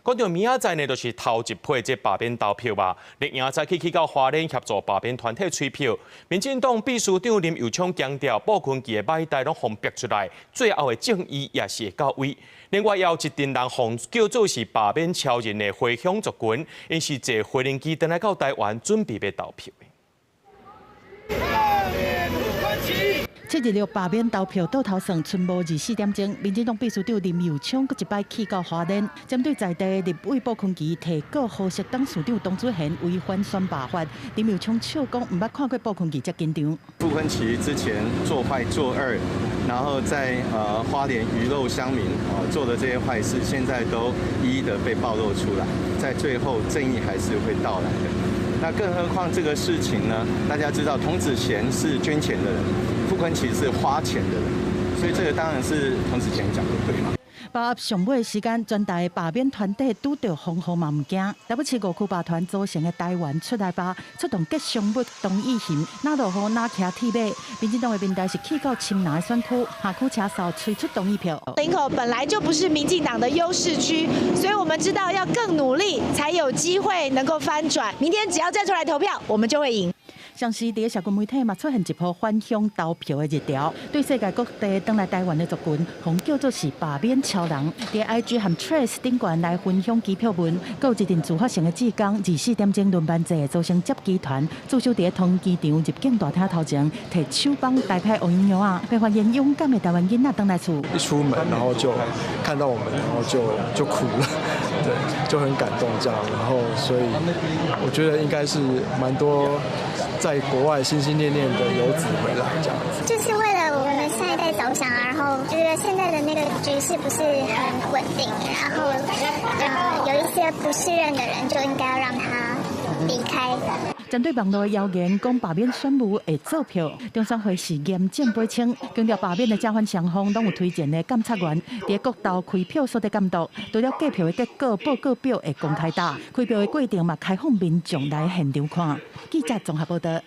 講到明仔載呢，就是頭一批這罷免投票吧。綠營早起去到花蓮協助罷免團體催票。民進黨秘書長林右昌強調，傅崐萁的歹代攏予逼出來，最後的正義也是會到位。另外，也有一陣人予叫做是罷免超人的回鄉族群，𪜶是坐飛行機轉來到台灣，準備欲投票。7日六罷免投票倒頭算，賰無24點鐘，民進黨秘書長林右昌閣一擺去到花蓮，針對在地立委傅崐萁提告何式董事長董子賢違反選罷法，林右昌笑講毋捌看過傅崐萁遮緊張。傅崐萁之前做壞作惡，然後在花蓮魚肉鄉民啊做的這些壞事，現在都一一的被暴露出來，在最後正義還是會到來的。那更何況這個事情呢？大家知道，童子賢是捐錢的人，傅崐萁是花錢的人，所以這個當然是童子賢講的對嘛。把握上尾時間，全台罷免團體拄著風雨嘛毋驚。台北市五區罷團組成的台灣出來罷，出動吉祥物唐義雄，若落雨若騎鐵馬。民進黨的民代是去到深藍選區，下區車手催出同意票。林口本來就不是民進黨的優勢區，所以我們知道要更努力，才有機會能夠翻轉。明天只要站出來投票，我們就會贏。同時，佇社群媒體嘛出現一波返鄉投票的熱潮，對世界各地轉來台灣的族群，予叫做是罷免超人。佇 IG 和 Threads 頂懸來分享祈票文，閣有一陣自發性的志工，24點鐘輪班制組成接機團，駐守佇桃園機場入境大廳頭前，提手枋代派烏蠅仔，被歡迎勇敢的台灣囡仔轉來厝。一出門，然後就看到我們，然後就哭了，對，就很感動這樣。然後所以我覺得應該是蠻多在國外心心念念的遊子回來這樣子，就是為了我們的下一代着想啊。然後覺得現在的那個局勢不是很穩定，然後有一些不適任的人就應該要讓他離開。針對網路謠言講罷免選務會做票，中選會是嚴正駁斥，強調罷免的正反雙方攏有推薦的監察員，佇各投開票所佇監督，除了計票的結果報告表會公開打，開票的過程嘛開放民眾來現場看。記者綜合報道。